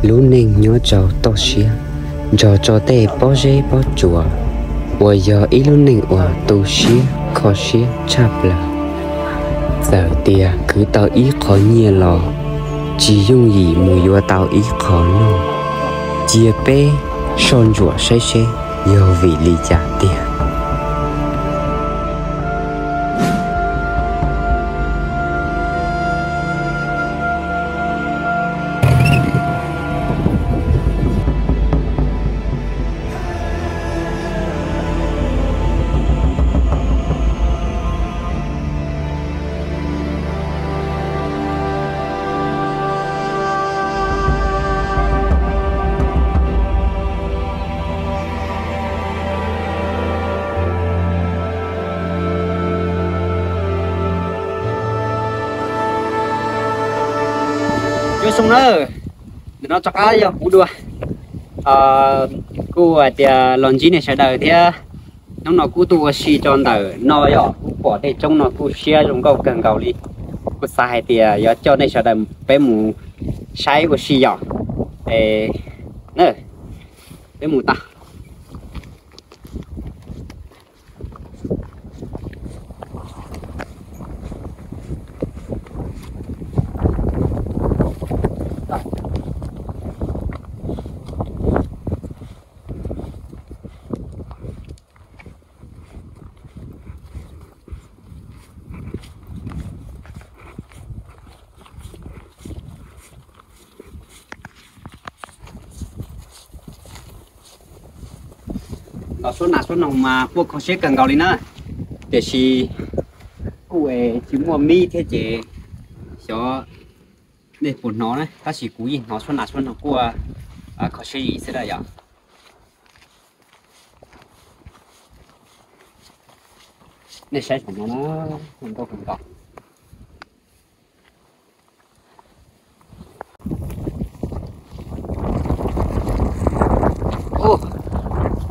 Lub neej nyob rau toj siab nrog rau tej pob zeb pob tsuas uas yog ib lub neej uas tu siab kho siab tshaj plaws. Txawm tias khwv tau ib qho nyiaj los tsis yooj yim mus yuav tau ib qho noj. Cia peb soj ntsuam saib seb yog vim li cas tiag. Nyob zoo na, ntawm no rov qab yog kuv dua. Kuj hais tias los ntsib nej sawv daws thiab. Hnub no kuj tuaj ua si tso ntawm no yom, kuj pom tej roob no kuj siab zoo nkauj kawg nkaus li. Kuj xav hais tias yuav coj nej sawv daws peb mus saib ua si yom. Es, peb mus tau. Los suab nas suab noog mas kuj kho siab kawg nkaus li na, tiam sis kuj tsis muaj mib thiab ces xyov nej puas hnov na, tab sis kuv yeej hnov suab nas suab noog kuj kho siab zim xwb da yom. Nej saib saum no na, zoo nkauj kawg nkaus.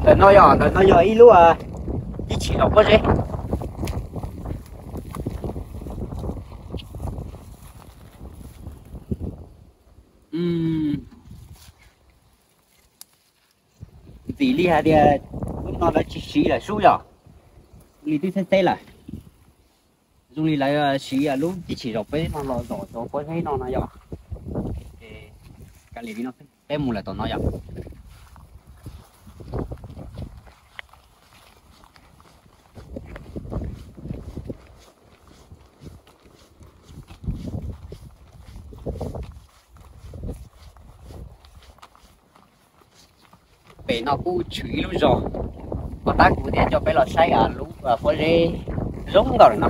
Ntawm no yog, ntawm no yog ib lub ib chim los pob zeb. Ntxim li hais tias lub no lawv tsis siv lawm sub yom, li twb xeb xeb lawm. Zoo li lawv siv lub ib chim zaum peb no los zom rau pob zeb no no yom. Kav liam li no, peb mus lawm tom no yom. Pem no kuj tshwm ib lub zos, puas tab kuv thiaj coj peb los saib lub pob zeb zoo nkauj no.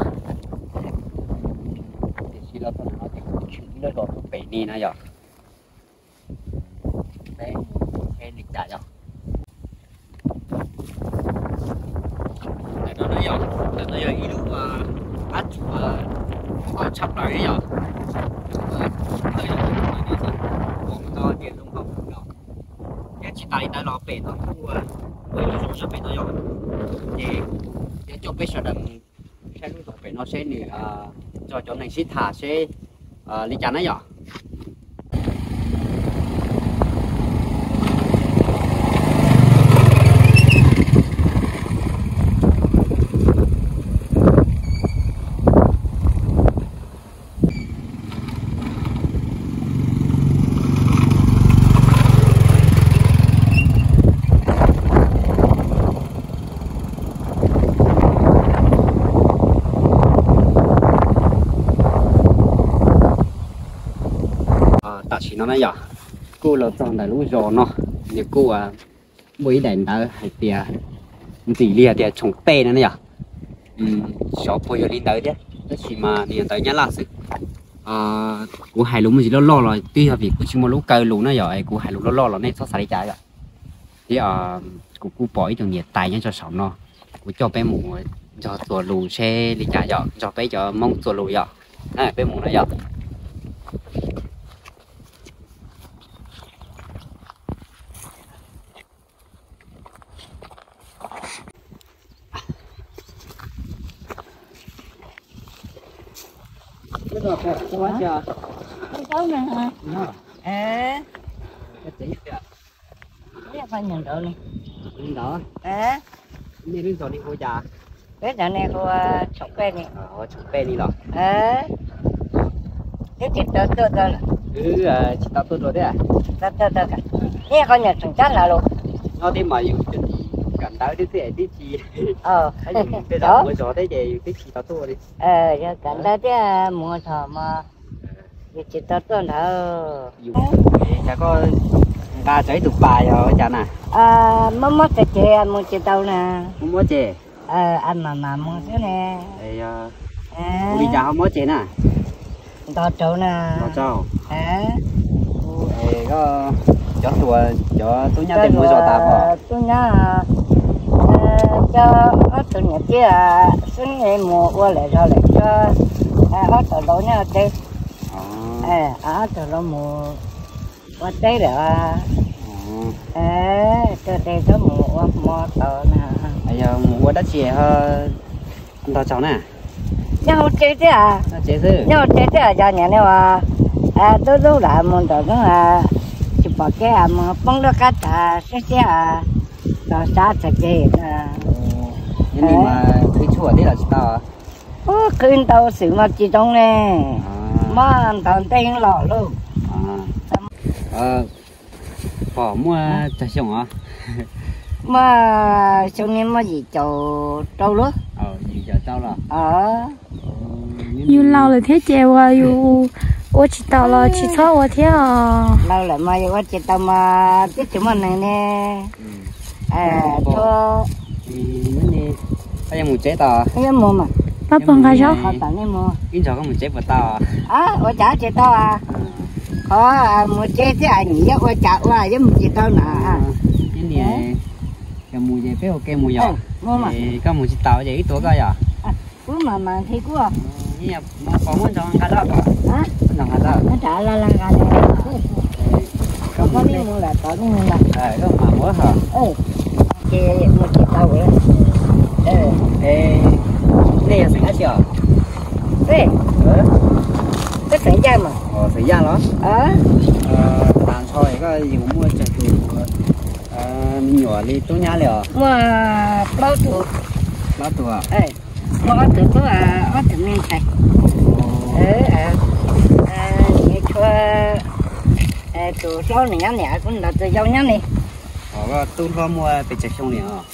Tiam sis los txog no ces kuj tshwm ib lub zos rau pem ni no yom. Peb mus seb li cas yom. Ntawm no yog, ntawm no yog ib lub qab tsuas tshaj plaws li yom. Pom tau tias zoo nkauj kawg nkaus. Thiab tsis tas li ntawd los pem no kuj ua ib lub zos nyob pem no yom. Ces yuav coj peb sawv daws mus saib lub zos pem no seb nws nrog cov neeg sib tham seb li cas na yom. Tam sim no na yom, kuj los txog ntawm lub zos no, nws kuj muaj ib daim ntawv hais tias ntxim li hais tias tshoom tej no na yom. Xyov puas yog li ntawd thiab, tab sis mas nws yog ntawv Nyab Laj xwb. Kuv hais lus me ntsis loj loj los twb yog vim kuv tsis muaj lub kaw lus na yom, es kuv hais lus loj loj los nej txhob xav li cas yom. Thiab kuv kuj pom ib tug niam tais nyob rau saum no, kuv coj peb mus nrog txuas lus seb li cas yom, nrog peb cov Hmoob txuas lus yom. Peb mus na yom. Tsev nyob twg? Nyob qhov nyuag nraud ne. Li ntawd. Nej lub zos li hu cas? Peb cov ne hu Tshoom Pej ne. Tshoom Pej li los? Twb tsis tau tuaj tau. Wb tsis tau tuaj dua thiab. Nej qhov nyuag Tshoom Tsab Hlav los? Nyob teb mas yus cov tsis kam ntawv twb txij twb tsis, tej zaum mus zos thiab ces yus twb tsis tau tuaj li. Yog kam ntawv thiab mus zos mas yus tsis tau tuaj ntawd. Cas koj nqa txawv ib tug pas yog ua cas na? Mob mob txhais tes mus tsis tau na. Mob mob ces? Mam mam mus xwb ne. Ua li cas ho mob ces na? Nto raug na. Nto raug. Koj cov hluas cov tub nyab tej mus zos tas pom? Tub nyab cov ob tug niam tij xwb mus ua lawm zog lawm, cov ob tug laus nyob teb. Ob tug laus mus ua teb lawm. Tuaj teb txhob mus ua hmo tod na. Yog mus ua dab tsi ho nto tsaug na? Nyob hauv tsev thiab. Nyob hauv tsev thiab, yog niam ne as, dub dub lam mus nraum zoov, tsis pom kev mus poob lub qab tas siab siab, tos sab txhais tes. Yog li mas qhwv tshuaj thiab los tsis tau? Ub, qhwv ntau xwb mas tsis zoo ne. Mob ntau ntev los lauj. Pom muaj tsawg xyoo os? Muaj xyoo ne muaj yim caum rau lauj. Yim caum rau los? Yus laus lawm thiab ces uas yus ua tsis tau los tsis txhob ua thiab os. Laus lawm mas yus ua tsis tau mas twb tsis muaj neeg ne. Koj yuav mus tsev tau? Pab puag nqa zaub. Ib ntsog koj mus tsev puas tau? Ua cas tsis tau? Qhov mus tsev thiab nyiam yuav ua cas ua yuav mus tsis tau na. Ib niam, yog mus ces peb ua ke mus yom. Koj mus tsis tau ces wb tuav koj yom. Kuv mam mam nthi kuv. Muab pov muab ntsoov nqa lawm. Muab ntsoov nqa lawm. Koj mam mus lawm tod mus lawm. Koj mam mus hos. Ces mus tsis tau lawm. Nej yog xeem dab tsi os? Peb xeem Yaj mas. Xeem Yaj los? Tas ntsho koj yuav muaj tsawg tus me nyuam li tub nyab li os? Muaj plaub tug. Plaub tug. Muaj ob tug tub, ob tug me ntxhais. Nws tshuav tus hlob nws nyob ne, kuv nrog tus yau nyob ne. Koj tub hlob muaj pes tsawg xyoo li os?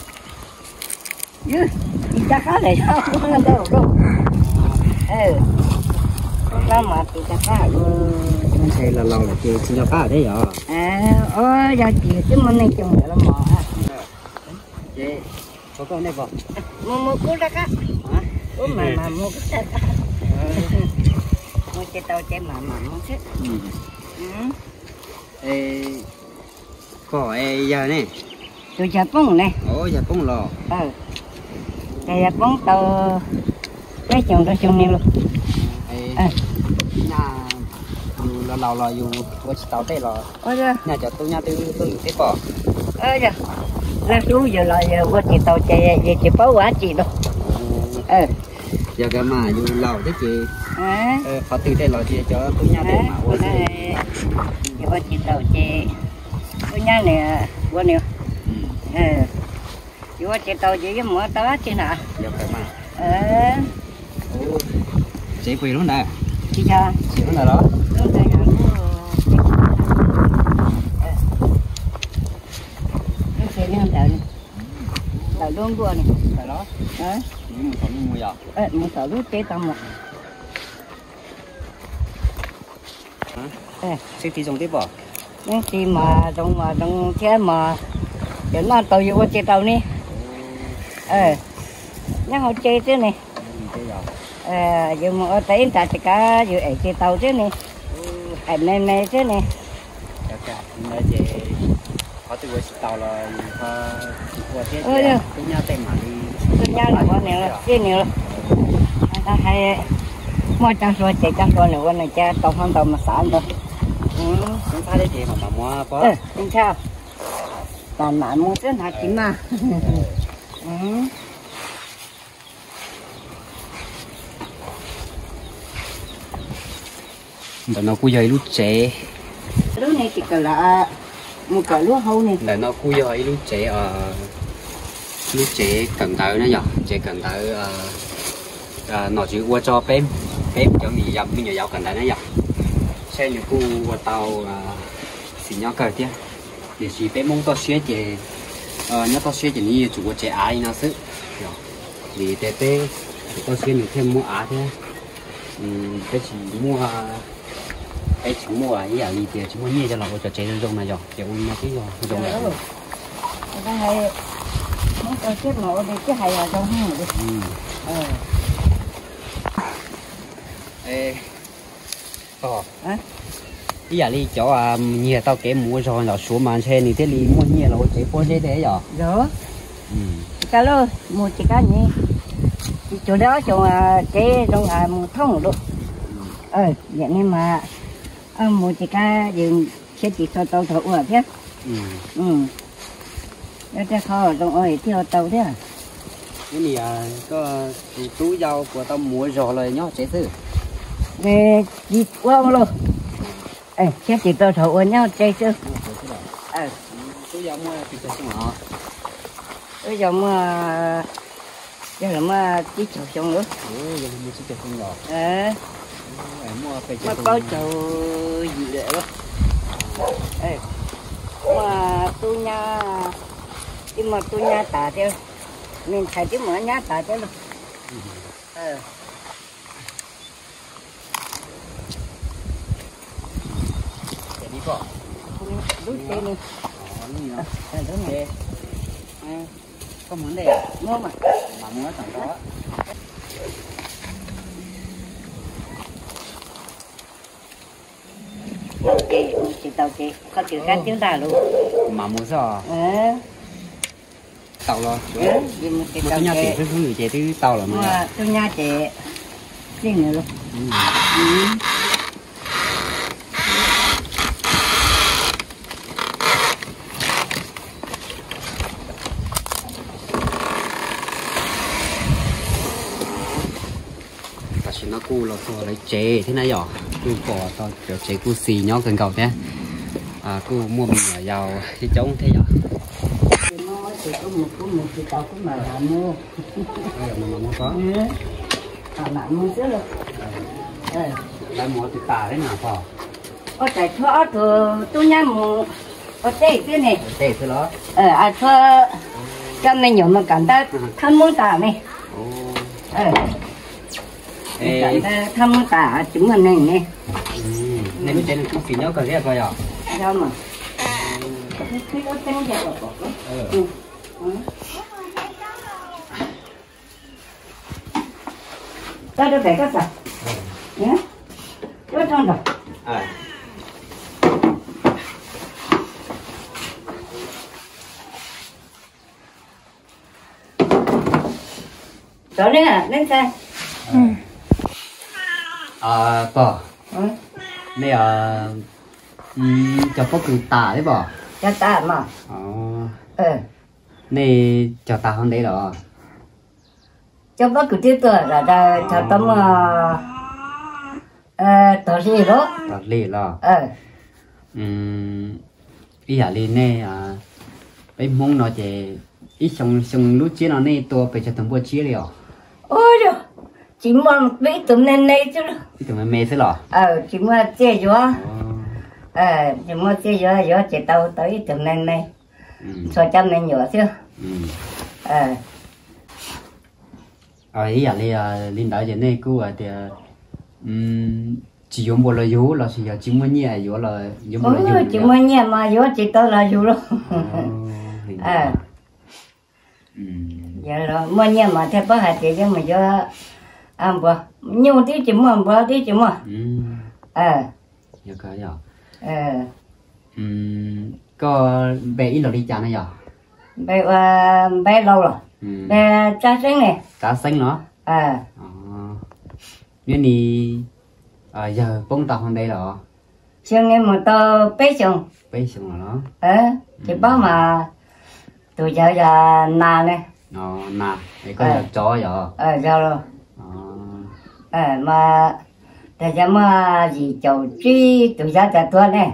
Tsis nco qab lawm, tub hlob mas tsis nco qab. Ntshe laus laus lawm ces tsis nco qab thiab yom. Yog tsis twb muaj neeg coob lawm los mas. Mus mus kuv rov qab. Kuv mam mam mus kuv rov qab. Mus tsis tau ces mam mam mus xwb. Koj yawg ne? Tus yawg poob ne. Yawg poob los? Ces yawg poob tau peb xyoos rau xyoo ni lauj. Nyaj yus laus laus los yus ua tsis tau tej los nyaj cov tub nyab twb hlub yus thiab pom. Yog leej hlub yus los yus ua tsis tau ces yus tsis paub ua dab tsi lauj. Yog kawg mas yus laus thiab ces qhov twg tej los ces cov tub nyab tej mam ua xwb. Yus ua tsis tau ces tub nyab nws ua nws. Yus ua tsis tau ces yeej mus ua tau dab tsi na. Tsev puas yog lub ntawd? Tsis yog. Tsis lub ntawd los? Lub ntawd yog lub, lub tsev yog ntawd, ntawm lub nkuaj ni. Mus tom lub tsev tau mus. Sib ti zoo tib pom. Sib ti mas zoo mas zoo thiab mas, cov noj tau yus ua tsis tau ne. Nyob hauv tsev xwb ne. Yus mus ua tau ib nta tsis kav yus ev tsis tau xwb ne. Ev me me xwb ne. Qhov twg ua tsis tau los ua thiab, tub nyab tej mam li. Tub nyab los ua nws los txib nws los. Hais muaj cov hluas ces cov hluas nws ua nws ces tau hmo ntau mas xav ntau. Txhob ntshai, tas mam mus xwb hnav tsis maj. Ntawm no kuj yog ib lub tsev. Lub ne tsis kawm los, Mus kawm lub hau ne. Ntawm no kuj yog ib lub tsev, lub tsev kawm ntawv na yom, tsev kawm ntawv nom tswv ua rau peb, peb cov me nyuam yaus kawm ntawv na yom. Saib nws kuj ua tau xis nyob kawg thiab. Tiam sis peb Hmoob toj siab ces, nyob toj siab ces nws yuav tsum ua tsev av li no xwb. Vim tias peb toj siab nws thiaj muaj av thiab. Peb tsis muaj, peb tsis muaj ib yam li tias tsis muaj nyiaj coj los ua cov tsev zoo zoo na yom, ces ua li no twb yog zoo lawm. Hmoob toj siab mas ua li twb hais yog zoo li. Ib yam li cov nyiag tau kev mus ua zog los Suav mas ntshe nws thiaj li muaj nyiaj los ua tsev pob zeb thiab yom. Tsis kav lauj, mus tsis kav nyiaj, tsis cuag li ob xyoos tsev zoo mus thoob lawm. Yam li mas mus tsis kav yus thiaj tsis tau tau ua thiab. Yog tej qho zoo ua thiaj tau thiab. Ib niam, koj tus tub yau puas tau mus ua zog los nyob tsev xwb? Tsis ua lauj, thiab tsis tau tau ua nyob tsev xwb. Tub yau muaj, tub yau muaj, yog los muaj tsib caug xyoo lawm. Muaj plaub caug yim lawm. Muaj tub nyab, twb muaj tub nyab tas thiab, me ntxhais twb muaj nyab tas thiab lauj. Lub tsev no, koj mus ntej, mam mus tod. Ces mus tsis tau ces koj twb kab twb ntag lauj. Mam mus xwb os. Tau los, muaj tub nyab tim xwb xwb ces twb tau los mas. Tub nyab ces txij nws lauj. Tam sim no kuj los txog lawv tsev thiab na yom, kuj pom tau cov tsev kuj xis nyob kawg nkaus thiab. Kuj muaj me nyuam yaus coob coob thiab yom. Lawv mus ua twg tas thiab na pog? Ua tsaim tshuav ob tug tub nyab mus ua teb xwb ne. Ua teb xwb los? Tshuav cov me nyuam mus kawm ntawv thab Hmoob tas ne. Kawm ntawv thab Hmoob tas tsis muaj neeg ne. Nej lub tsev no kuj xis nyob kawg thiab koj yog? Yog mas. Tau rau pem koj xav. Ua rau nrog. Rov ne, neb ntxhais. Pog, nej cog pob kws tas thiab pog? Cog tas mas. Nej cog tas hov ntev los? Cog pob kws twb tuaj zom zaws tau muaj tog hli los. Tog hli los. Ib yam li nej, peb Hmoob no ces ib xyoo xyoo lub tsiab no nej tua pes tsawg tus npua tsiab li os? Ua yog tsis muaj, ib tug me me xwb. Ib tug me me xwb los? Tsis muaj txiaj yuav. Tsis muaj txiaj yuav, yuav ces tau tau ib tug me me, txhua cov me nyuam xwb. Ib yam li, li ntawd ces nej kuj hais tias tsis yuav npua los yug los sis yog tsis muaj nyiaj yuav los yuav npua los yug? Tsis muaj nyiaj mas yuav tsis tau los yug lauj. Muaj nyiaj mas thiaj paub hais tias yuav mus yuav npua. Nyuj twb tsis muaj, npua twb tsis muaj. Koj npe ib los li cas no yog? Npe ua, npe laus los? Npe Tsav Xeeb ne. Tsav Xeeb los? Neb ni yawg poob tau hov ntev los? Xyoo ni mus tau peb xyoos. Peb xyoos los? Tsis paub mas tus yawg yog Nas ne. Nas, koj yog tsov yog? Yog los. Mas tus yawg muaj yim caum tsib, tus yawg tas tuag ne.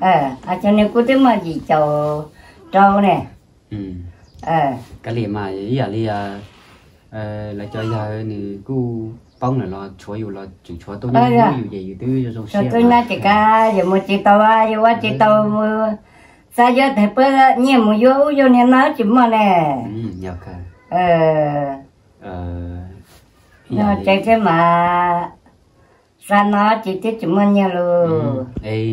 Cov nws kuj twb muaj yim caum rau ne. Kav liam mas ib yam li lawv cov yawg nws kuj poob lawm los tshuav yus los tseem tshuav tuaj nyob yus ces yus twb zoo siab. Tuaj nyob ces kav yus mus tsis tau, yus ua tsis tau mus, xav yuav tag pab nyiaj mus yuav ub yuav niag no tsis muaj ne. Yog kawg. Tseeb thiab mas, xav no ces twb tsis muaj nyiaj lauj. Nej,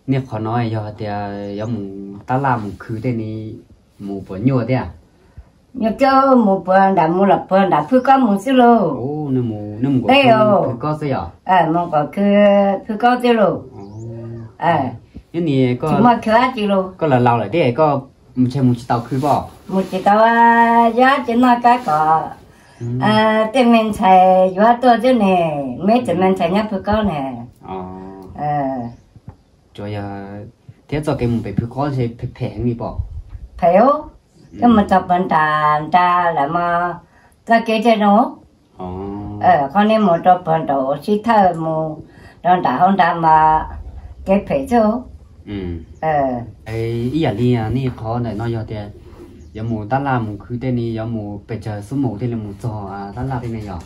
nej qhov no yog hais tias yuav mus tab laj mus khw tej ne, mus puas nyuaj thiab? Nyuaj thiab, mus puag nram mus los puag nram Phwj Kob mus xwb lauj. Peb Phwj Kob xwb yog? Mus kom khw Phwj Kob xwb lauj. Nyob ni, tsis muaj khw dab tsi lauj. Koj laus laus lawm thiab koj ntshe mus tsis tau khw pob? Mus tsis tau, yog tsis noj kab kom tej me ntxhais yuav tuaj xwb ne, me tsev me ntxhais nyob Phwj Kob ne. Tsuas yog thiab txoj kev mus pem Phwj Kob ntshe phem phem heev li pob? Phem, koj mus txog puag nram nra lawm mas txoj kev thiaj zoo. Qhov nej mus rau puag nraum sib thawj mus rau nram hauv nra mas kev phem xwb. Ib yam li nej qhov ntawm no yog tias yuav mus tab laj mus khw tej ne, yuav mus pes tsawg xuab moos thiaj li mus txog tab laj tej ne yog?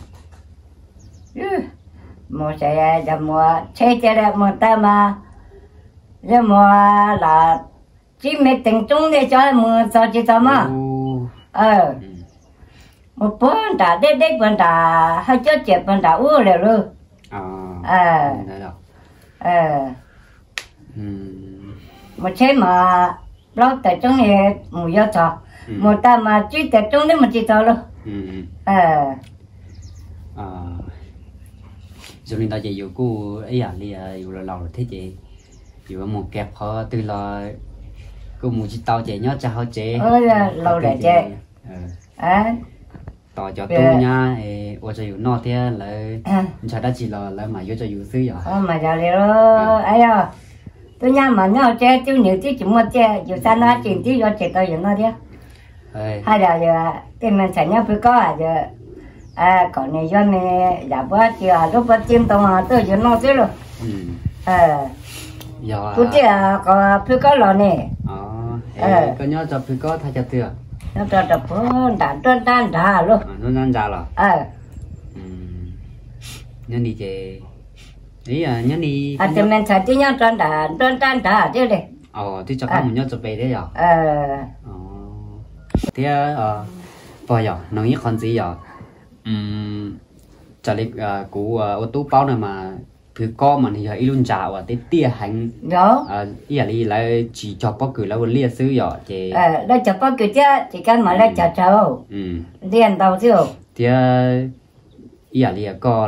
Mus ces yog mus tsheb ces mus tau mas, yog mus los tsib me teev roob tej cov mus txog tsis txog mog. Mus puag nram deb deb puag nram haj cob ciam puag nram ub lawm lauj. Mus tsheb mas plaub tawm roob mus yuav txog, mus tau mas tsib tawm roob twb mus tsis txog lauj. Zoo li ntawd ces yus kuj ib yam li yus laus laus lawm thiab ces yus mus kiag qhov twg los kuj mus tsis tau ces nyob tsam hauv tsev. Laus lawm ces tos cov tub nyab ua rau yus noj thiab lawv ntshaw dab tsi los lawv mam yuav rau yus xwb yog? Mas yog li, yog tub nyab mas nyob hauv tsev twb nws twb tsis muaj txiaj, yus xav noj dab tsi twb yuav tsis tau yus noj thiab. Hais tias yog tej me ntxhais nyob Phwj Kob yog kom nws yuav me yam puab tsi lub puab txiv ntoo tuaj yus noj xwb lauj. Kuv thiaj qhov Phwj Kob los ne. Koj nyob rau Phwj Kob thaj chaw twg? Nyob rau puag nram nruab nrab nrad lauj. Nruab nrab nrad los? Nyob ni ces, nyob ni, tus me ntxhais twb nyob rau nram nruab nrab nrad thiab li. Twb rov qab mus nyob rau pem thiab yog? Thiab pog yog noog ib qho ntxiv yog, raws li kuv ua tub paub no mas Phwj Kob mas nws yog ib lub ntsa uas tiaj tiaj heev, ib yam li lawv tsis cog pob kws, lawv ua liaj xwb yom. Ces lawv cog pob kws thiab tsis kam mas lawv cog tsawv, liaj ntau xwb. Thiab ib yam li koj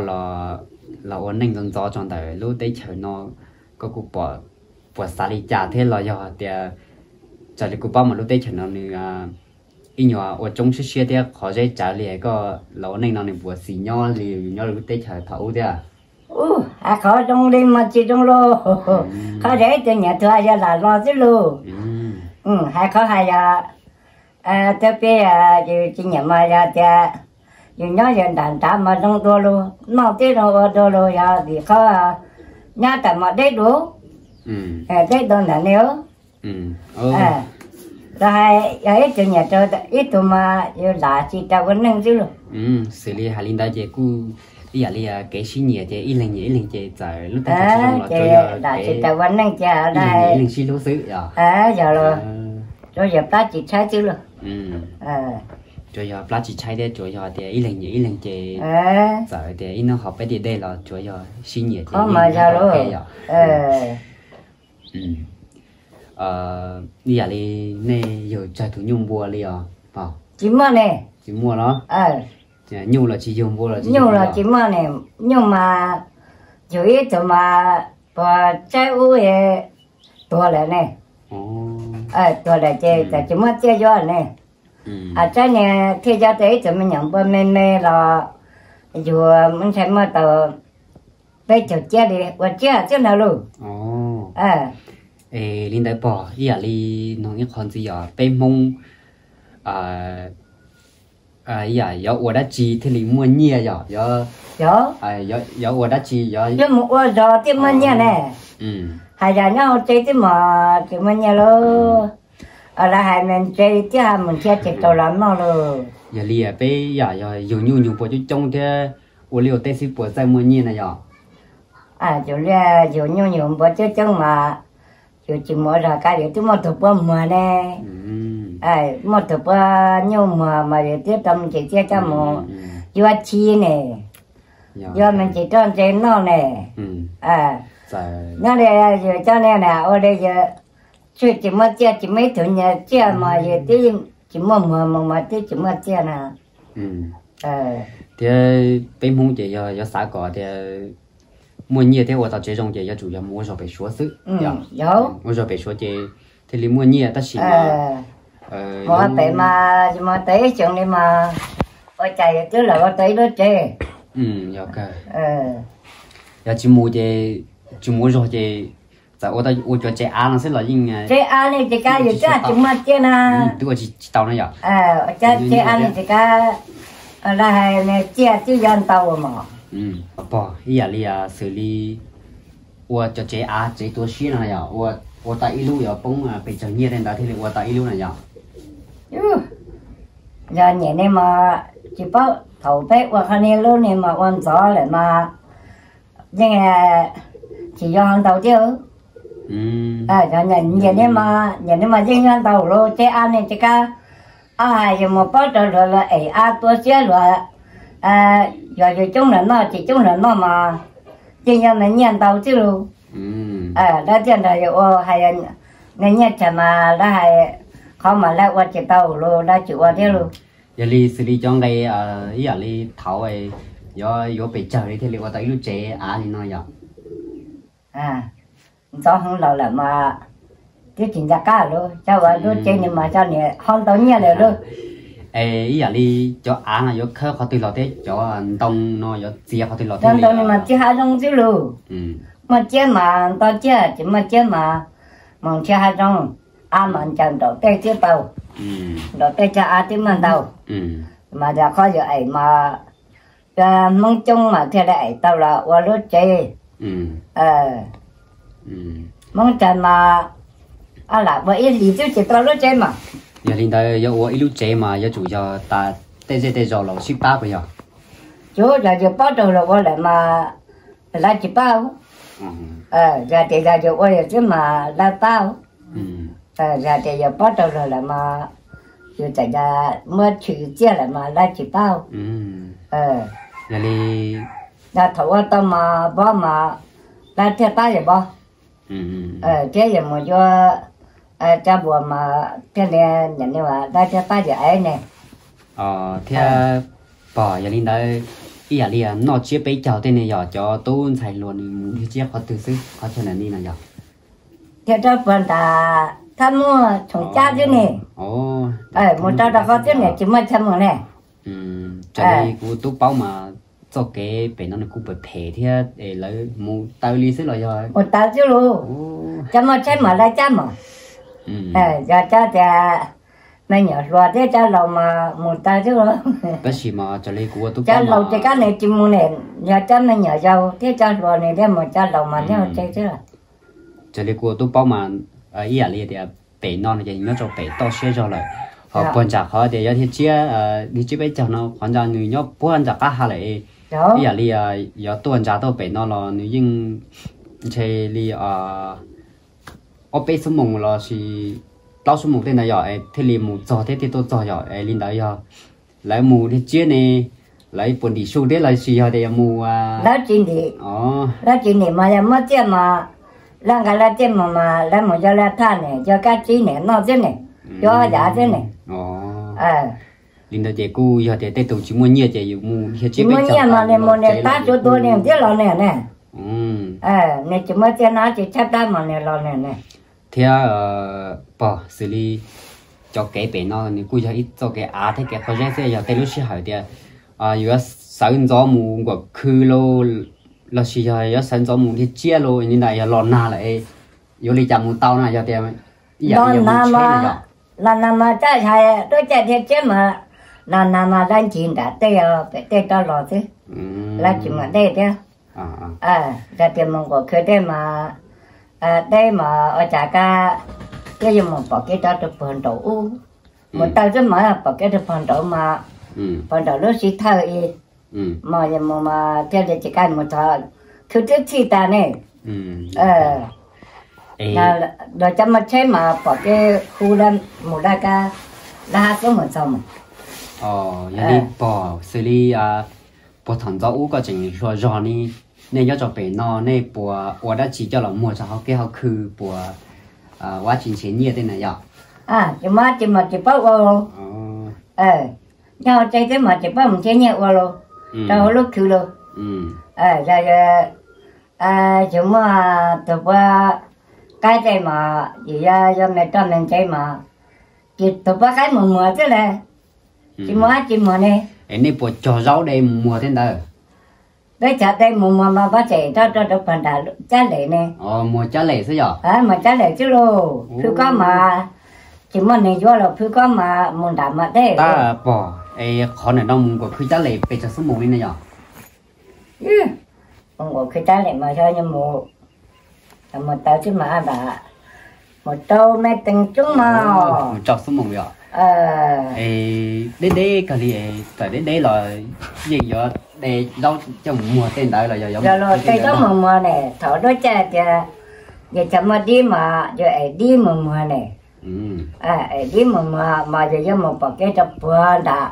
los ua neej ntxov ntxov tso ntawm lub teb chaws no, koj kuj pom puas xav li cas thiab los yog tias, raws li kuv paub mas lub teb chaws no nws ib nyuag ua tsoob siab siab thiab qhov zeb tsawv li, koj los ua neej no nws puas xis nyob li nyob lub teb chaws thaum ub thiab? Hais qhov zoo li mas tsis zoo lauj. Qhov zeb ib tug nyiam tug yog lam los xwb lauj. Hais qhov hais yog, tau peb yus tsis nyiam mas yog tias yus nyob yus nram nrad mas zoo dua lauj, noj teb zoo ua dua lauj, yog vim qhov nyob tawm mas deb dua, deb dua ntawm ne. Los hais yog ib tug nyiam rau ib tug mas yus lam tsis tau ua neej xwb lauj. Xws li hais li ntawd ces kuj ib yam li kev sib nyiam ces ib leeg nyiam ib leeg ces txawm lub teb chaws tsis zoo los ces lam tsis tau ua neej ces ib leeg nyiam ib leeg sib hlub xwb yog? Yog los, tsuas yog plab tsis tshaib xwb lauj. Tsuas yog plab tsis tshaib thiab tsuas yog tias ib leeg nyiam ib leeg ces txawm tias ib hnub ho peb tiam dej los tsuas yog sib nyiam ces mas yog lauj. Ib yam li nej yug tsawg tus nyuj npua li os? Tsis muaj ne. Tsis muaj los? Nyuj los tsis yug, npua los tsis yug los? Tsis muaj ne. Nyuj mas yug ib tug mas puas tsaib ub tuag lawm ne. Tuag lawm ces tsis muaj txiaj yuav ne. Tsaib ne thiaj yuav tau ib tug me nyuam npua me me los yug ntshai muaj tau peb caug ciab li ua ciab xwb ntag lauj. Es li ntawd pog, ib yam li noog ib qho ntxiv yog peb Hmoob ib yam yuav ua dab tsi thiaj li muaj nyiaj yog? Yuav ua dab tsi yuav mus ua zog thiaj muaj nyiaj ne. Hais yam nyob hauv tsev twb mas tsis muaj nyiaj lauj. Lawv hais me ntse thiab mus nrhiav tsis tau los noj lauj. Yog li peb yam yog yug nyuj yug npua coob coob thiab ua liaj ua teb xwb puas txawj muaj nyiaj na yog? Yus liaj yug nyuj yug npua coob coob mas yus tsis mus ua zog kab yus twb muaj tus puab muag ne. Muaj tus puab nyuj muag mas yus twb tau me ntsis txiaj coj mus yuav chib ne, yuav me ntsis roj ntse noj ne. Nyob li yus coj ne na ua li yus tsis muaj txiaj, tsis muaj ib tug nyiaj txiaj mas yus twb tsis muaj muag mus mas twb tsis muaj txiaj na. Thiab peb Hmoob ces yog yuav xav kom tias muaj nyiaj thiab ua tau tsev zoo ces yuav tsum yog mus ua zog pem Suav xwb. Ua zog pem Suav ces thiaj li muaj nyiaj tab sis mus pem mas yus mus tau ib xyoos li mas ua cas yus twb los ua tau ib lub tsev. Yog tsis mus ces tsis mus ua zog ces txawm ua tau ua cov tsev av no xwb los yeej tsev av ne ces kab yus twb tsis muaj txiaj na. Twb ua tsis tau na yom. Tsev av ne ces kab lawv hais txiaj twb yuav ntau mos. Pog ib yam li xws li ua cov tsev av tsev tu siab no yom, ua tau ib lub yuav poob pes tsawg nyiaj tej ntawd thiaj li ua tau ib lub na yom. Yog nyiam ne mas tsis paub, thaum peb ua qhov niag lub ne mas ua ntxov lawm mas yeej tsis yog ntau thiab. Nyiam ne mas, nyiam ne mas yeej yog ntau lauj, tsev av ne ces kab, ab hais yus mus paub rau luag, luag ev av tu siab luag, yog yus coob los noj, tsis coob los noj mas yeej yog me nyiaj ntau xwb lauj. Lawv thiaj nrog yus ua, hais nyiaj tsawg mas lawv hais qhov mas lawv ua tsis tau lauj, lawv tsis ua thiab lauj. Yog li xws li cov nqe ib yam li thaud yuav yuav pes tsawg li thiaj li ua tau ib lub tsev av li no yom? Ntxov heev los lawm mas twb tsis nco qab lauj, cov ua lub tsev ni mas cov niam ho ntau nyiaj lawm lauj. Es ib yam li cov av no yuav khawb qhov twg los thiab cov ntoo no yuav txiav qhov twg los thiab? Ntoo ni mas txiav hav zoov xwb lauj. Muaj txiaj mas nto txiaj, tsis muaj txiaj mas mus nrhiav hav zoov. Av mas ncaws nraum tej thiaj tau, nraum tej cov av twb muaj ntau. Mas yog qhov yus ev mas cov Hmoob coob mas thiaj li ev tau los ua lub tsev. Hmoob tsawg mas lam ua ib hlis xwb tsis tau lub tsev mas. Yog li ntawd yuav ua ib lub tsev mas yuav tsum yog tas tej zej tej zos los sib pab puas yog? Tsuav yog yus paub rau luag ua lawm mas lawv tsis pab. Yog tias yog yus ua yus xwb mas lawv pab. Yog tias yus paub rau luag lawm mas yus txawm yog muab tshwm txiaj lawm mas lawv tsis pab. Yog li, yog thaum ua tau mas npov mas lawv thiaj pab yus npov. Thiab yus mus yuav cov npua mas thiaj li, lawv thiaj pab yus ev ne. Thiab pog, yog li ntawd ib yam li noj tsiab peb caug tej ne yog cov tub ntxhais hluas nws mus dhia tsiab qhov twg xwb, qhov chaw nam ni no yog? Thiab rau puag nram Thab Muaj Tshoom Cab xwb ne. Mus rau rau qhov xwb ne, tsis muaj chaw mus ne. Raws li kuv tub paub mas txoj kev pem no nws kuj phem phem thiab es lawv mus taw li xwb los yog? Mus taw xwb lauj. Cov muaj tsheb mas lawv cab mas, yog cov tias me nyuam hluas thiab cov laus mas mus taw xwb lauj. Tab sis mas raws li kuv ua tub paub, cov laus ces kab ne tsis mus ne, yog cov me nyuam yaus thiab cov hluas ne thiaj mus, cov laus mas nyob hauv tsev xwb. Raws li kuv ua tub paub mas ib yam li tias pem no no ces nyob rau pem toj siab zog lawm, ho puag nram qhov tias yuav dhia tsiab, dhia tsiab peb caug no qhov ntsa nws nyob puag nram qab ha lawm. Ib yam li yuav tuaj ntsa tuaj pem no los nws yeej ntshe li ob peb xuab moos los sis plaub xuab moos tej ntawd yog thiaj li mus txog thiab thiaj tuaj txog yog li ntawd. Yog lawv mus dhia tsiab ne, lawv puas ntim su thiab los sis yog tias yog mus? Lawv tsis ntim, lawv tsis ntim mas yog muab txiaj mas lawv nqa lawv txiaj mus mas lawv mus yog lawv thaj ne, yog kab tsib ne, noj xwb ne, yog yav xwb ne. Li ntawd ces kuj yog tias tej tus tsis muaj nyiaj ces yus mus dhia tsiab peb caug, tsis muaj nyiaj mas nws mus nws tab suav tua nws thiab los nws ne. Nws tsis muaj txiaj nab tsis tshab plab mas nws los nws ne. Thiab pog, xws li cov kev pem no nws kuj yog ib txoj kev av thiab kev qhov zeb xwb, yog tej lub sij hawm tias yuav sawv ntxov mus nkuam khw los sis yog yuav sawv ntxov mus dhia tsiab los li ntawd yog los nag lawm, yuav li cas mus tau no yog tias ib yam li yog mus tsheb no yog? Los nag mas cab hais lub caij dhia tsiab mas los nag mas lawv ncig nram tej, pem tej rov los xwb, lawv tsis mus dej thiab. Yog tias mus nkuam khw tej mas Deb mas ua cas kab, twb yuav mus pom kev rov rau puag nraum ub, mus taw xwb mas pom kev rau puag nraud mas, puag nraum lub sib thawj ib, mas yog mus mas thiaj li tsis kaj mus txog, khwv twb txhij tas ne. Luag cov muaj tsheb mas pom kev hu mus dab kab, dab hab xub mus txog mus. Yog li pog xws li puag thaum ntxov ub koj tseem hluas zog ne, nej nyob rau pem no nej puas ua dab tsi coj los muag rau hauv kev hauv khw, puas ua dab tsi nrhiav nyiaj tej na yom? Tsis muaj tsis muag tsis paub ua. Nyob hauv tsev xwb mas tsis paub mus nrhiav nyiaj ua los rau hauv lub khw los. Yog yus muaj tus puab qaib tej mas yus yuav me roj me ntsev mas, ces tus puab qaib mus muag xwb las, tsis muaj dab tsi muag ne. Es nej puas cog zaub de mus muag tej ntawd? Peb cog de mus muag mas pab tsem rau rau rau pag nram cab lem ne. Muag cab lem xwb yom? Muag cab lem xwb lauj, phwj kob mas tsis muaj neeg yuav los phwj kob mas mus nram mas deb. Tab pog, es qhov ntawm no mus nkaum khwv cab lem pes tsawg xuab moos li ne yom? Mus nkaum khwv cab lem mas xyov mus, mus taw xwb mas nram, mus rau me teev tsoob mas mus rau xuab moos yom? Es deb deb kawg li, txawm deb deb los yeej yuav de zaub coj mus muag tej ntawd los yog? Yog los de zaub mus muag ne, thaum duab caij tias yus cov muaj dib mas yus ev dib mus muag ne. Ev dib mus muag mas yus yuav mus pom kev rau puag nram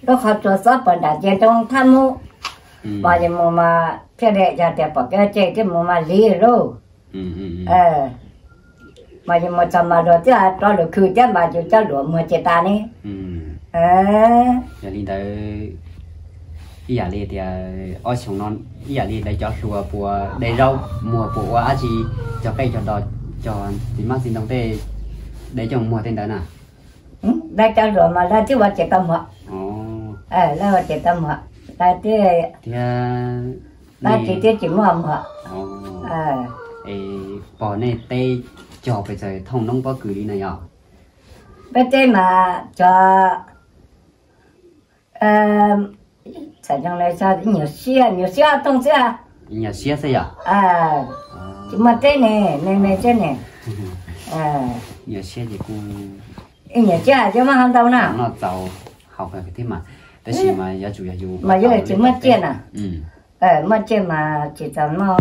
lub qhov tsua xob puag nram cia ntoo thab mub, mas yus mus mas thiaj li yog tias pom kev tseg thiaj mus mas lig lauj. Mas yus mus txog mas luag twb rov lus khw thiab mas yus coj luam muag ces tas ne. Yog li ntawd, ib yam li tias ob xyoos no ib yam li lawv cov hluas puas de zaub muag puas ua dab tsi, cog qej cog dos, cog txiv mab txiv ntoo tej, de coj muag tej ntawd na? Lawv cov hluas mas lawv twb ua ces tau muag, lawv ua ces tau muag, lawv twb, thiab lawv tsis twb tsis muaj muag. Es pog nej teb cog pes tsawg thooj noob pob kws li na yom? Peb teb mas cog, txhais zoo li ib nyuag siab, nyuag siab thooj xwb. Nyuag siab xwb yom? Tsis muaj teb ne, me me thiab ne. Nyuag siab ces kuj, ib nyuag siab yuav muaj hauv ntau na, noj txaus haus kawg thiab mas, tab sis mas yuav tsum yog yus mas yuav tsis muaj tsiaj na. Muaj tsiaj mas tsis txaus noj,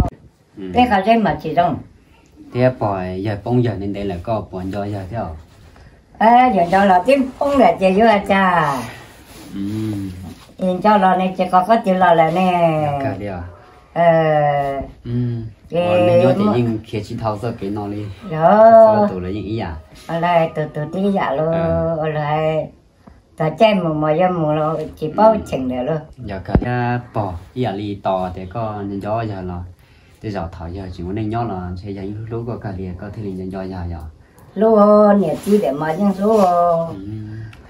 peb qhov zeb mas tsis zoo. Thiab pog, yawg poob yawg ntev ntev lawm koj puas nco yawg thiab? Yawg nco los twb poob lawm ces yuav ua cas? Nco los ne ces qhov qab twg los lawm ne. Ces nyob ces yeej khiav tsis dhau txoj kev no li. Yog tus los yeej ib yam, tus tus tib yam los, los txog caij mus mas yuav mus los tsis paub cheem lawm lauj. Yog kawg thiab pog, ib yam li tos tias koj nco nco yawg los, tej zaum thaum yawg tseem ua neej nyob los ntshe yawg yeej hlub hlub koj kawg li koj thiaj li nco nco yawg yog? Hlub, niam txiv lawm mas yeej hlub.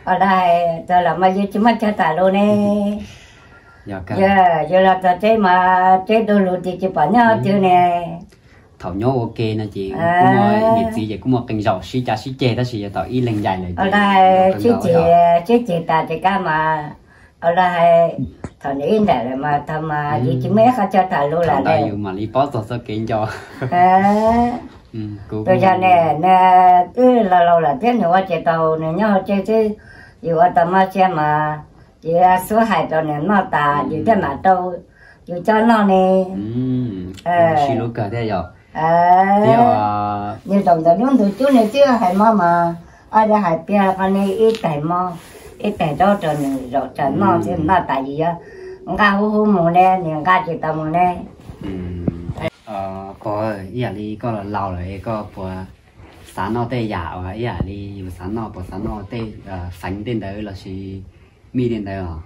Ua li hais txog los mas yus tsis muaj chaw tham lus ne. Yog, yus los txog tsev mas tsev du lug tias tsis pom nyob twg ne. Thaum nyob ua ke no ces kuj muaj niam txiv ces kuj muaj qee zaum sib cav sib ceg tab sis yog thaum ib leeg ncaim lawm ces sib ceg, sib ceg tas ces kab mas, ua li hais thaum nws ib ncaim lawm mas thaum mas yus tsis muaj ib qho chaw tham lus lawm ntawd yus mam li paub txog txoj kev nco. Tus yog ne, nws twb laus laus lawm thiab nws ua tsis tau, nws nyob hauv tsev xwb, yus ua tau mob siab mas yus xub hais rau nws noj tas yus thiaj mam rau yus coj noj ne. Sib hlub kawg thiab yog? Thiab nws zaum ntawm lub ntug cub nws twb hais mob mas, ob yog hais tias qhov ne ib tais mob, ib tais zaub rau nws zaum tsaws noj xwb, noj tas yus yuav nqa huv huv mus ne, nws nqa tsis tau mus ne. Pog, ib yam li koj los laus lawm es koj puas xav noj tej yam uas ib yam li yus xav noj, puas xav noj tej feev tej ntawd lossis mij tej ntawd os?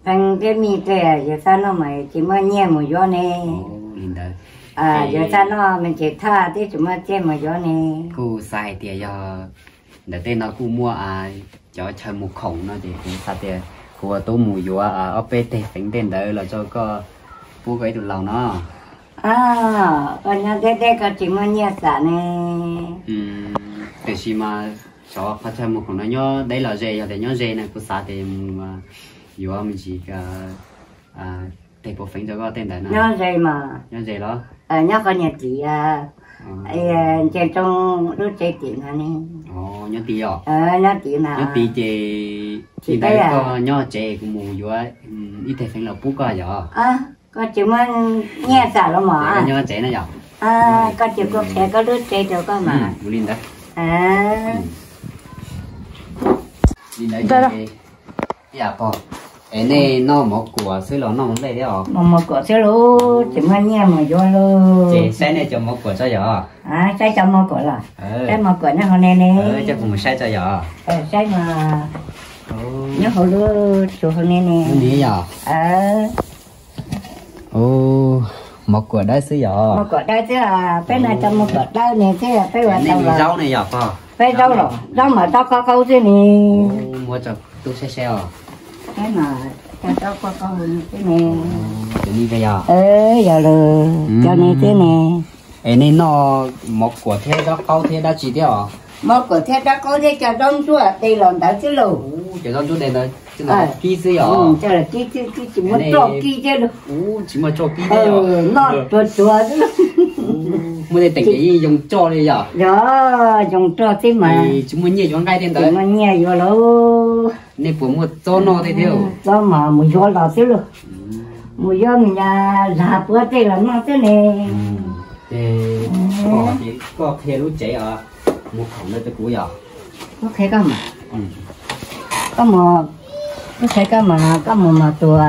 Feev thiab mij tej yus xav noj mas tsis muaj nyiaj mus yuav ne. Li ntawd, yus xav noj me ntsis thaj thiab tsis muaj txiaj mus yuav ne. Kuj xav hais tias yog ntawm tej no kuj muaj cov chaw mus khoom no ces kuv xav tias kuv ua tub mus yuav ob peb teg feev tej ntawd los rau koj pub koj ib tug laus no. Koj nyob deb deb koj tsis muaj nyiaj xam ne. Tiam sis mas xyov qhov chaw mus khoom no nyob deb los ze, yog tias nyob ze no kuv xav tias mus yuav me ntsis teg puav feev rau koj tej ntawd na. Nyob ze mas, nyob ze los, nyob qhov niag tim Nce roob lub tsev tim no ne. Nyob tid os. Nyob tid mas. Nyob tid ces tsis ntawd koj nyob tsev kuv mus yuav ib teg feev los pub koj yom. Koj tsis muaj nyiaj xam los mas. Nyob tsev na yom. Koj tsis kuv qhia koj lub tsev rau koj mas. Ua li ntawd. Li ntawd ces, es nej noj mov kuam xwb los noj mov nplej thiab os? Mov, mov kuam xwb lauj, tsis muaj nyiaj mus yuav lauj. Ces saib nej cov mov kuam tso yom. Saib cov mov kuam los? Saib mov kuam nyob hauv ne ne. Coj kuv mus saib tso yom. Saib mas, nyob hauv lub tsuv hauv ne ne. Yog. Mov kuam dawb xwb yom. Mov kuam dawb xwb, peb no cov mov kuam dawb ne xwb peb ua tau los. Zaub ne yom. Peb zaub los, zaub mas zaub qaub qaub xwb ne. Muab tso tub saib saib os. Peb mas cov zaub qaub qaub xwb ne. Yog lawm, cov ne xwb ne. Es nej noj mov kuam thiab zaub qaub thiab dab tsi thiab os? Mov kuam thiab zaub qaub thiab cov zaub ntsuab de los ntawd xwb lauj. Cov zaub ntsuab de ntawd kib xwb yom. Kib xwb, kib tsis muaj roj kib thiab lauj. Tsis muaj roj kib thiab. Noj tsuag tsuag xwb lauj. Muaj tej teem ces yeej yoo roj li yom. Yog, yoo roj xwb mas. Tsis muaj nyiaj yuav nqaij tej ntawd. Tsis muaj nyiaj yuav lauj. Nej puas muaj txob noj tej thiab? Txob mas mus yuav los xwb lauj. Mus yuav me nyuam lag puav tej los noj xwb ne. Ces koj, ces koj qhia lub tsev mus khoom ntawd rau kuv yom. Koj qhia koj mas. Koj mus, koj qhia koj mas, koj mus mas tus,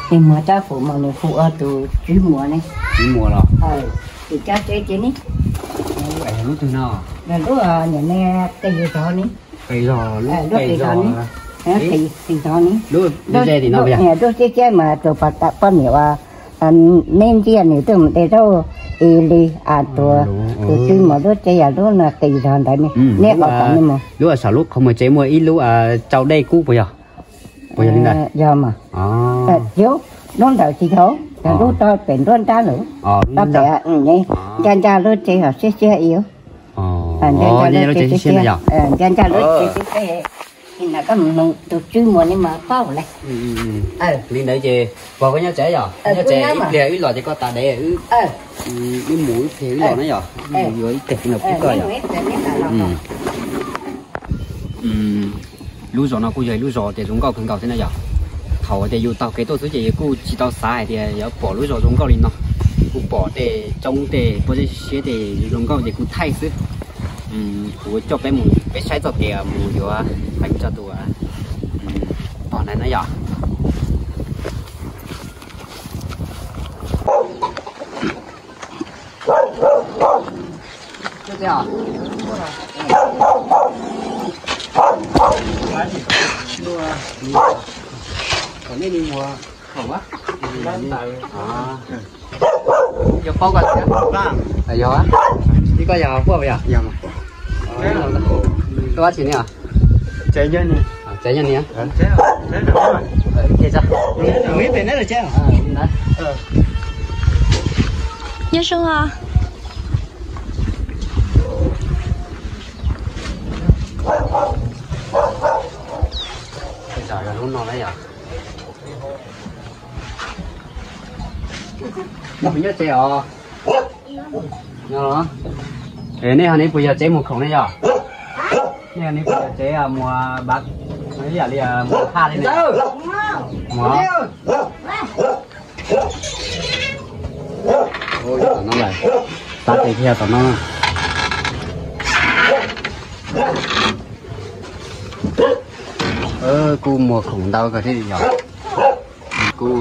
tus muag Tsab Fum mas nws hu ua tus Tswv Muas ne. Tswv Muas los? Tus cov tsev ces ne. Lub twg no? Lub niam ne, qis zog ne. Qis zog, lub qis zog ne. Qis zog ne. Lub ze tim no. Lub tsev tsev mas tus poj niam uas neb ntxiag nws twb mus de zaub ib li as tuas. Tus Tswv Muas lub tsev yog lub no qis zog ntawd ne. Nej qhov tom ne mus. Lub saum lub qhov muag tsev muaj ib lub tsau dej kub puas yog? Puas yog li ntawd? Yog mas. Yog, lub ntawd tsis yog, yog lub rau pem nruab nrab lawm. Rau pem, ncaj ncaj lub tsev hos siab siab ib. Ncaj ncaj lub tsev siab siab yom. Ncaj ncaj lub tsev siab siab. Tus Tswv Muas ne mas paub lawm. Li ntawd ces pog koj nyob tsev yom, nyob tsev ib pliag wb los ces koj tas dev wb, wb mus ib pliag wb los na yom. Yuav ib teg feev los pub koj yom. Lub zos no kuj yog ib lub zos tias zoo nkauj kawg nkaus thiab na yom. Thaum tias yus taug kev tuaj xwb ces yus kuj tsis tau xav hais tias yuav pom lub zos zoo nkauj li no. Kuj pom tej roob tej pob zeb siab tej zoo nkauj ces kuv thaij xwb. Kuv coj peb mus, peb saib txoj kev mus yuav feev tso tus pog na yom. Yog paub koj thiab. Yog, ib koj yog Huaj yog? Yog. Tuaj dab tsi ne? Tsev nyob ni. Nyob zoo os. Lub no na yom. Nyob tsev os. Nej ho ne puas yog tsev muag khoom ne yom? Nej ho ne puas yog tsev muag bav, ib yam li muag thaj li ne? Muag. Tom no lawm, xav tes thiaj tom no. Kuj muag khoom ntau kawg thiab yom. Kuj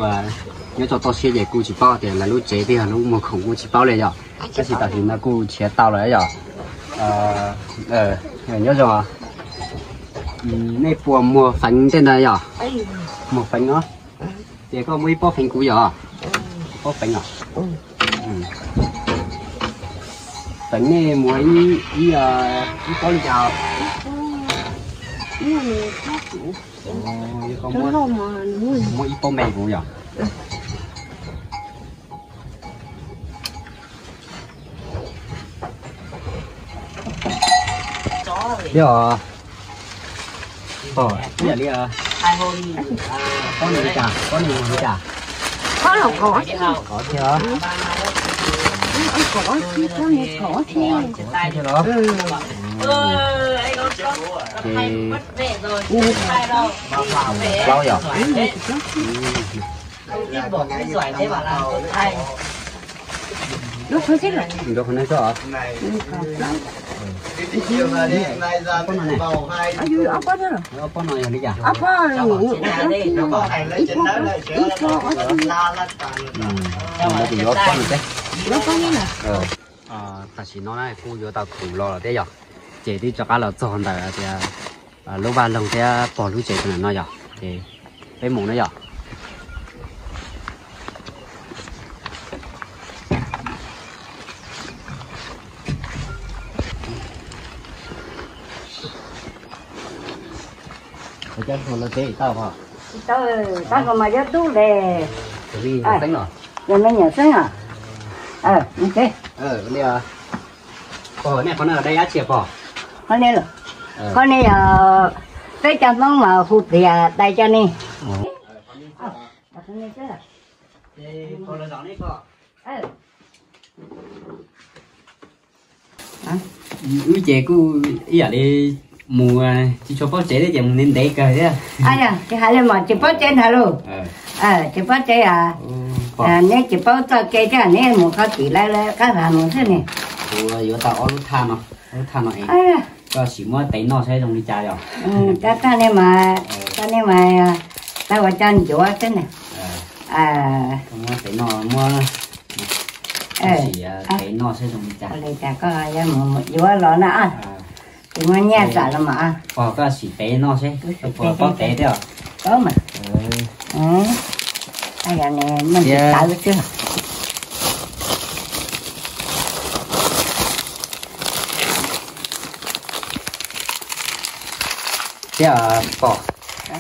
nyob tso toj siab ces kuj tsis paub tias lawv lub tsev twb yog lub muag khoom kuj tsis paub li yom. Tab sis tam sim no kuj nrhiav tau lawm yom. Nyob zoo, nej puas muag feev tej ntawd yom? Muag feev os. Ces koj muab ib pob feev kuv yom. Pob feev os. Feev nej muag ib, ib pob li cas? Muab ib pob me kuv yom. Yog, ib yam li, pob nws li cas, pob nws li cas? Pob los kov thiab. Plaub yom? Lub qhov no xwb os. Ob pob no ne? Ob pob no yog li cas? Ib pob, ib pob, ib pob, ib pob. Yuav ob pob no teb. Tam sim no na kuj yuav tau khoom los lawm thiab yom, ces twb rov qab los txog ntawm tias lub vaj loog thiab pog lub tsev tus ntawm no yom, ces peb mus na yom. Tsis tau, tab sis mas yuav dub le. Yog me nyuam xeeb os. Nej qhov no dai dab tsi pog? Qhov no yog peb cov Hmoob mas hu tias dai cov ni. Wb ces kuj ib yam li mus tsis tshua paub tsev thiab ces mus ntev ntev kawg thiab. Tsis hais li mas tsis paub tsev ntag lauj. Tsis paub tsev, neb tsis paub txoj kev thiab neb mus qhov twg lawv qab vas mus xwb ne. Kuv yuav tau ob lub thaj no, ob lub thaj no es koj sim muab tev noj saib zoo li cas yom. Koj thaj nej mas, koj nej mas, koj ua cov ncuav xwb ne. Muab tev noj, muab sim tev noj saib zoo li cas. Koj yuav los na, tsis muaj nyiaj tsam los mas. Pog koj sim tev noj seb puas paub tev thiab os. Paub mas. Yog ne, muaj tsis tawv xwb. Thiab pog,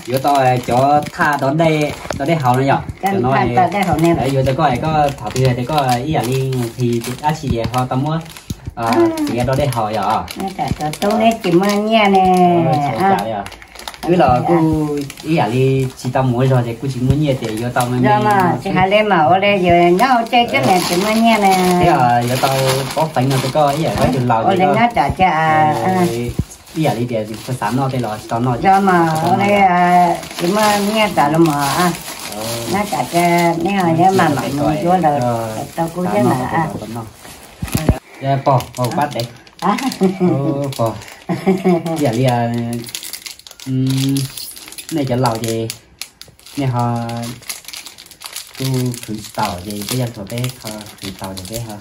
yuav tau cov thaj do dej haus no yom. Yuav rau koj, koj thaum twg tias koj ib yam li nqhis dab tsi ces ho tau muab txiav do dej haus yom. Tub neb tsis muaj nyiaj ne. Wb los kuj ib yam li tsis tau mus ua zog ces kuj tsis muaj nyiaj ces yuav tau me me. Tsis hais li mas ua li yus nyob ua tsev thiab ne tsis muaj nyiaj ne. Thiab yuav tau pob feev no rau koj ib yam li tus laus ua li nyob tsam cia ib yam li tias xav noj tej los tsis tau noj. Yog mas ua li tsis muaj nyiaj tsam los mas nyob tsam cia neb ho nyob mas mam mus yuav lawm tau kuv thiab mas. Pog, pab tev. Pog, ib yam li nej cov laus ces nej ho kuj khwv tsis tau ces peb yog thaum peb ho khwv tau ces peb ho.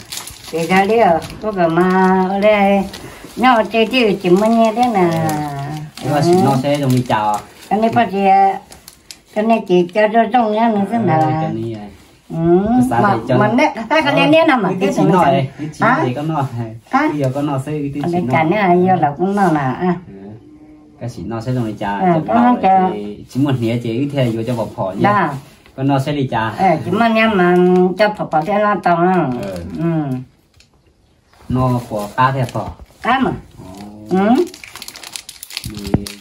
Ces yog li kuv kom mas ua li nyob ua tsev thiab tsis muaj nyiaj thiab na. Sim noj seb zoo li cas. Koj nej poj tsis, koj nej ces cov zoo zoo nyob no xwb ntag. Mas nej tab koj nej niab no mas twb tsis noj, twb tsis noj, koj noj, twb yog koj noj xwb, twb tsis noj. Yog los kuv noj na. Koj sim noj seb zoo li cas, tsis muaj hniav ces wb thiaj yuav cov phom phom ntag. Koj noj seb li cas. Tsis muaj hniav mas cov phom phom thiaj noj tau. Noj puas qab thiab pog? Qab mas.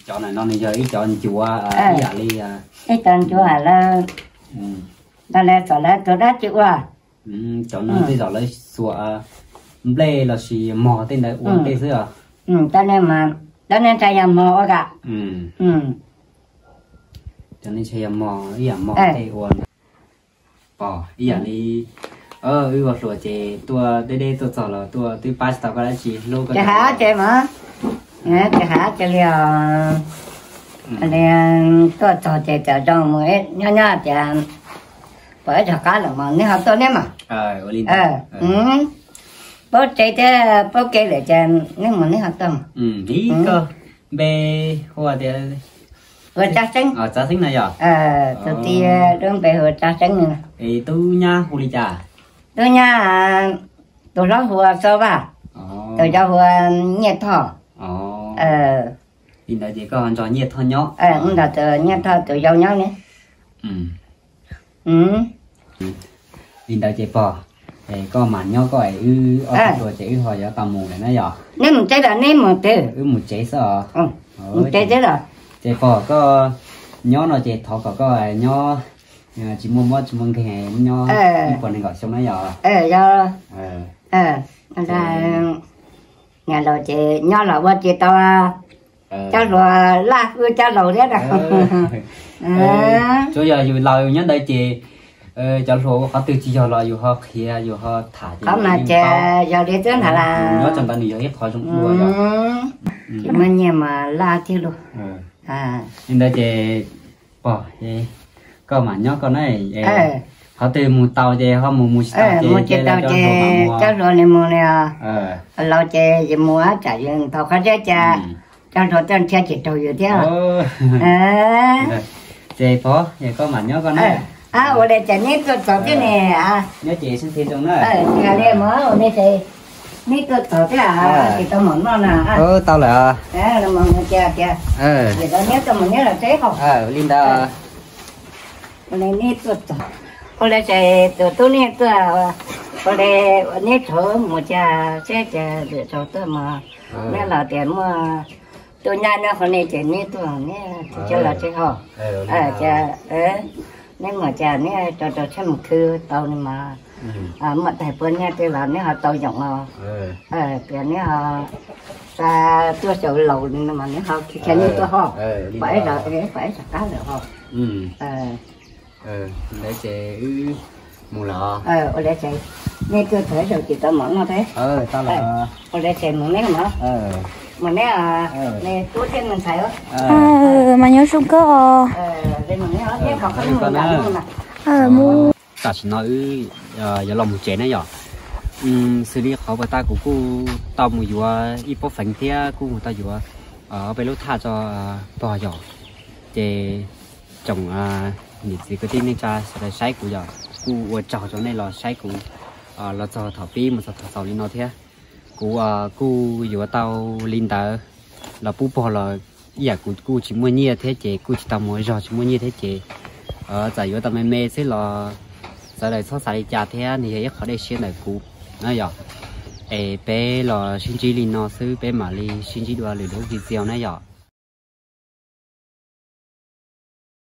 Cov no nws yog ib cov ncuav ib yam li, ib cov ncuav lawv, ntawd lawv txawm lawv tus dab tsi ua. Cov no tej zaum lawv xuas nplej los sis mog tej ntawd ua tej xwb os. Cov no mas, cov no ntshai yog mog ua kam. Cov no ntshai yog mog, ib yam mog tej ua ntawd. Pog, ib yam li wb ua hluas ces tuaj deb deb tuaj txog los tuaj twb pab tsis tau koj dab tsi hlub koj. Ces hais dab tsi mas, ces hais dab tsi li os. Tuaj txog ces txawm zoo mus nyob nyob tias pom ib zog qab lawm mas neb ho tuaj neb mas. Paub tsev thiab paub kev lawm ces neb mus neb ho tuaj mas. Koj npe hu tias ua Tsav Xeeb. Tsav Xeeb no yog tus tij, lub npe hu Tsav Xeeb no. Es tub nyab hu li cas? Tub nyab, tus hlob hu ua Xov Vaj, tus yau hu ua Nyiaj Thoj. Li ntawd ces koj nrog Nyiaj Thoj nyob. Nrog tus Nyiaj Thoj tus yau nyob ne. Li ntawd ces pog, koj mam nyob koj es wb ob tug tuaj ces wb ho yuav tau mus lawm na yog. Neb mus tsev los neb mus twg? Wb mus tsev xwb os. Mus tsev xwb los. Ces pog koj nyob no ces thov kom koj nyob tsis muaj mob tsis muaj nkeeg, nyob ib puas nees nkaum xyoo na yog. Yog. Niam laus ces nyob los ua tsis tau cov hluas laj hwj cov laus thiab na. Tsuas yog yus laus yus nyob ntawd ces cov hluas ua qhov twg tsis yog los yus ho qhia yus ho tham. Qhov mas ces yog li twb ntawd las, nyob tso ntawd nws yog ib qhov zoo dua. Tsis muaj nyiaj mas laj thiab lauj. Li ntawd ces pog, koj mam nyob koj na. Qhov twg mus tau ces ho mus, mus tsis tau ces mus tsis tau ces cov hluas nws mus nws laus ces yus mus tsam yus thaum qhov tseeb cas cov hluas tuaj nrhiav tsis raug yus thiab. Ces pog, koj mam nyob koj na. Ua li ces neb tuaj txog thiab ne. Nyob ces sib ntsib zoo na. Li mus ua li ces neb tuaj txog thiab, tsis tau mov noj na. Tau lawm. Tias tias neb tuaj mus neb los tsev hos. Li ntawd. Ua li neb tuaj txog, ua li ces tus tub neb tuaj, ua li neb txhob mus cas seb cas lwm zaus tuaj mas neb los tias muaj tuaj nyab nyob qhov ne ces neb tuaj neb tsis tshua los tsev hos. Ces neb mus cas neb rau rau tsheb mus khwv tau ne mas muaj tais puav nyiaj tej los neb ho tau yoom os. Tias neb ho xa tuaj xyaum laus li no mas neb ho khiav neb tuaj hos. Pom ib zaug, pom ib zaug qab lawm hos. Ntawd ces wb mus lawm. Ua li ces neb tuaj txog ib zaug tsis tau mov noj thiab. Ua li ces mus neb mas, mus neb, neb tub thiab me ntxhais. Mas nyob zoo koj. Tam sim no wb yuav los mus tsev na yom. Xws li qhov uas tas kuv kuj tau mus yuav ib pob feev thiab kuj mus tau yuav ob peb lub thaj tso pog yom. Ces tsoom niam txiv kwv tij neej tsa sawv daws saib kuv yom, kuj ua tsaug rau nej los saib kuv los txog thaum pib mus txog thaum xaus li no thiab. Kuv kuj yuav tau li ntawd los pub pog los ib yam kuv kuj tsis muaj nyiaj thiab ces kuj tsis tau mus ua zog tsis muaj nyiaj thiab ces txawm yuav tau me me xwb los sawv daws txhob xav li cas thiab, nws yog ib qhov dej siab ntawm kuv na yom. Es peb los sib ntsib li no xwb, peb mam li sib ntsib dua lwm lub video na yom.